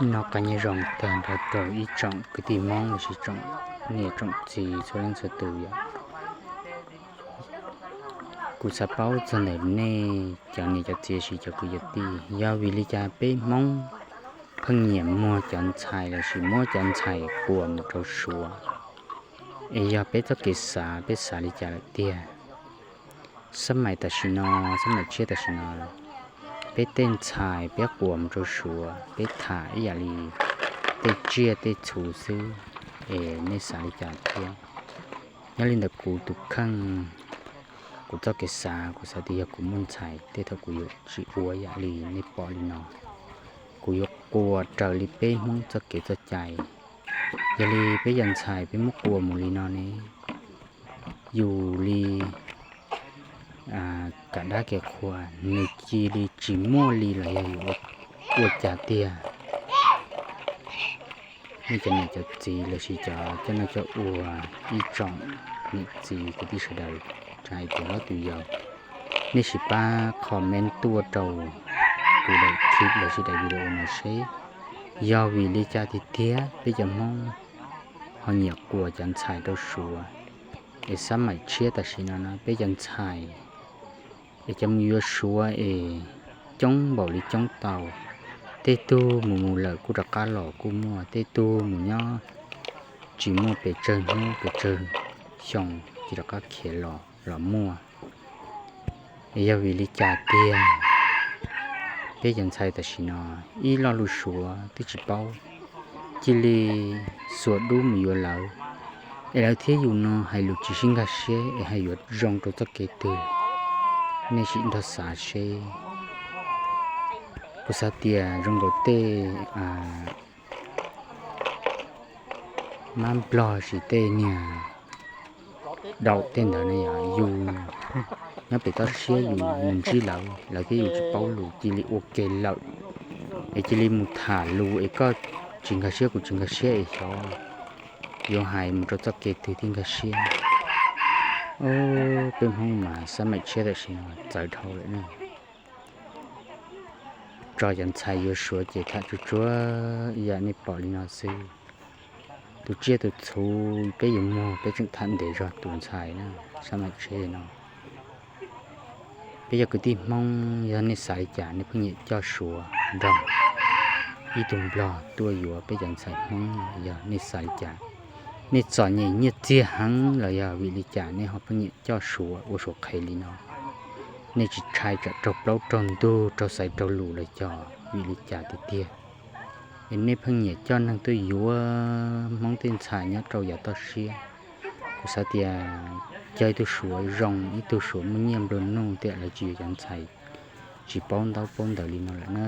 Noj qab nyob zoo tag nrho rau ib tsoom kwv tij Hmoob los sis tsoom niam tsoom txiv txhua leej txhua tus yom. Kuv xav paub txog ntawm nej cov niam cov txiv los sis cov kwv cov tij, yog vim li cas peb Hmoob pheej nyiam muag cov ntxhais los sis muab cov ntxhais quas mus rau Suav? Es yog peb txoj kev xav, peb xav li cas lawm tiag? Xab maim tam sim no, xab maim tshiab tam sim no, peb tej ntxhais peb quas mus rau Suav, peb tham ib yam li tej tsiaj tej txhu xwb, es nej xav li cas thiab? Nyob li ntawm kuv tus kheej, kuv txoj kev xav, kuv xav tias yog kuv muaj ntxhais tej thaum kuv yuav tsis ua yam li nej pom li no, kuv yuav quas raws li peb Hmoob txoj kev txoj cai. Yog li peb cov ntxhais peb muab quas mus li no ne, yus li kam dab kev qhua, nws cia li tsis muaj li los yog yus ua cas tiag? Nej cov niam cov txiv los sis cov coj noj coj ua, ib tsoom niam txiv kwv tij sawv daws, tsis hais tias hlob tus yau, nej sim pab comment tuaj rau kuv daim clip los sis daim video no seb yog vim li cas tiag tiag peb cov Hmoob ho nyiam quas cov ntxhais rau Suav. Es xab maim tshiab tam sim no no peb cov ntxhais es cov mus yuav Suav es coob npaum li coob tau. Tej tug mus mus lawm kuj rov qab los kuj muaj, tej tug mus nyob tsis muaj pes tsawg hnub pes tsawg xyoo ces rov qab khiav los los muaj. Es yog vim li cas tiag peb cov ntxhais tam sim no ib lo lus Suav twb tsis paub, cia li xuas dub mus yuav lawv, es lawv thiab yus no hais lus tsis sib nkag siab es hais yuav zoo rau txoj kev twg? Nej sim nrog xav seb. Kuv xav tias zoo nkaus tej mab nplog sis tej niag daum tej ntawd na yom, yus nyob pem toj siab yus mus ntsib lawv, lawv thiab yus tsis paub lus cia li ua ke lawm, es cia li mus tham lus es koj tsis nkag siab kuv tsis nkag siab es xyov yuav hais mus rau txoj kev twg thiaj nkag siab. Peb Hmoob mas xab maim tshiab tam sim no txawv dhau lawm na. Tso cov ntxhais yuav Suav ces tham tsuag tsuag ib yam nej pom li no xwb. Tus tsiaj tus txhu peb yuav muag peb tseem tham ntev zog tus ntxhais na, xab maim tshiab no. Peb cov kwv tij Hmoob yog nej xav li cas nej pheej nyiam coj Suav nrog ib tug nplog tuaj yuav peb cov ntxhais Hmoob, yog nej xav li cas? Nej txom nyem nyiaj txiag heev los yog vim li cas nej ho pheej nyiam coj Suav ua Suav qhev li no? Nej tsis ntshai tsam raug plaub raug ntug raug xaiv raug lus los yog vim li cas tiag tiag? Es nej pheej nyiam coj neeg tuaj yuav Hmoob tej ntxhais nyob rau yav toj siab. Kuv xav tias cog ib tug Suav zoo, ib tug Suav muaj nyiaj nplua nuj tiam lawv tsis yuav cov ntxhais tsis paub ntaub paub ntawv li no lawm na.